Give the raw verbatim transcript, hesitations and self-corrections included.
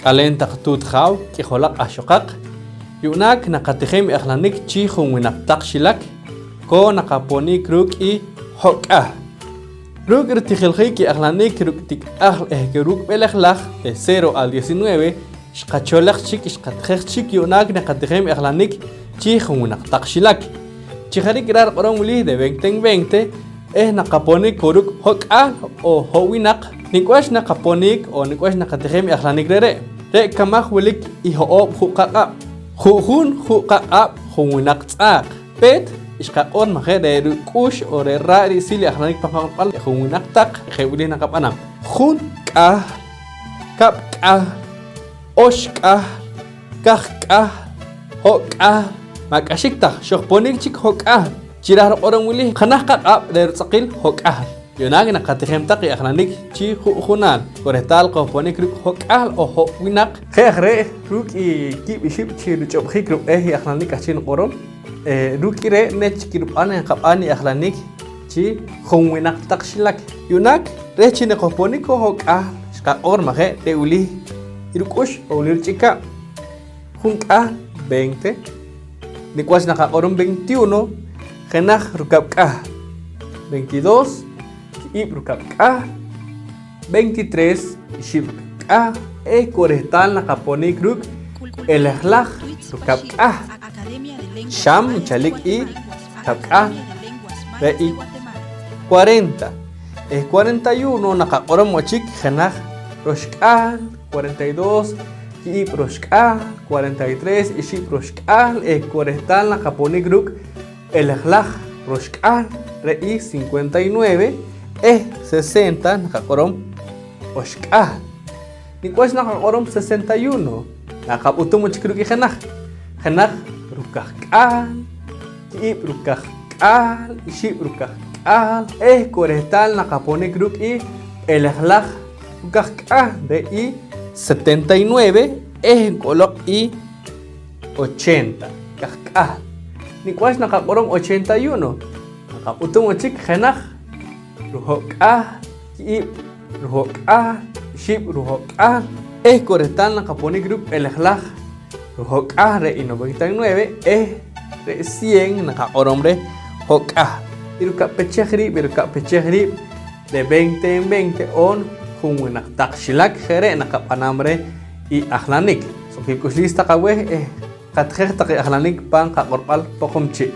K'aleen taq tuut jaaw, k'ijolaq ahxoqaq, yu'naak naqatijem i ajlanik chi junwinaq taq xilak, ko naqaponiik ruuk' i ho' k'ahl. Ruuk' ritijiljiik i ajlanik ruuk' tik'ahl eh ruuk' b'elejlaj de cero al diecinueve, xqacholej chik, xqatijej chik yu'naak naqatijem i ajlanik chi junwinaq taq xilak. Chi jariik iraaj riq'orom wili de veinte en veinte, eh naqaponiik ko ruuk' ho' k'ahl o ho' winaq. Nik' wach naqaponiik o nik' wach naqatijem i ajlanik re're'? Re' kamaj wilik i ho'oob' ju' qaq'ab'. Ju'jun ju' qaq'ab' junwinaq tz'aaq. Peet xqaq'or maj je' re' ruk'ux o re' raa' ri'sil i ajlanik pan qaq'orb'al junwinaq taq. Je' wili naqab'anam: jun k'ahl, kab' k'ahl, ox k'ahl, kaj k'ahl, ho' k'ahl. Ma' k'axik ta, xojponiik chik ho' k'ahl. Chi raaj riq'orom wili, jenaj qaq'ab' re' rutz'aqil ho' k'ahl. Yu'naak naqatijem taq i ajlanik chi ju'junaal, ko rehtaal qojponik ruuk' ho' k'ahl o ho' winaq. Je' aj re', ruuk' i kiib' ixib' chi ruch'ob'jiik rub'eeh i ajlanik k'ahchi' niq'orom, eh, ruuk' i re' nech kirub'an nqab'an i ajlanik chi junwinaq taq xilak. Yu'naak reh chi naqojponik ko ho' k'ahl, xqaq'or maj je' re' wili i ruk'ux o wili rich'ikaab': jun k'ahl, veinte. Nik' wach naqaq'orom veintiuno, jenaj rukab' k'ahl, veintidós, ki'ib' rukab' k'ahl, veintitrés, ixib' rukab' k'ahl, eh ko rehtaal naqaponiik ruuk' b'elejlaj rukab' k'ahl. Xam nchalik i rukab' k'ahl, re' i cuarenta. Eh cuarenta y uno naqaq'orom wo' chik jenaj roxk'ahl, cuarenta y dos, ki'ib' roxk'ahl, cuarenta y tres, ixib' roxk'ahl, eh ko rehtaal naqaponiik ruuk' b'elejlaj roxk'ahl, re' i cincuenta y nueve, eh sesenta naqaq'orom oxk'ahl. Nik' wach naqaq'orom sesenta y uno? Naqab'utum wo' chik ruuk' i jenaj, jenaj rukajk'ahl, ki'ib' rukajk'ahl, ixib' rukajk'ahl, eh ko rehtaal naqaponiik ruuk' i b'elejlaj rukajk'ahl, re' i setenta y nueve, eh nk'oloq i ochenta kajk'ahl. Nik' wach naqaq'orom ochenta y uno? Naqab'utum wo' chik jenaj ruho' k'ahl, ki'ib' ruho' k'ahl, ixib' ruho' k'ahl, eh ko rehtaal naqaponiik ruuk' b'elejlaj ruho' k'ahl, re' i noventa y nueve, eh re' cien naqaq'orom reh ho' k'ahl. I rukab' pechej riib', i rukab' pechej riib' de veinte en veinte oon junwinaq taq xilak, je' re' naqab'anam reh i ajlanik. Suqkiil k'uxliis taq aweh, eh qatijej taq i ajlanik pan qaq'orb'al Poqomchi'.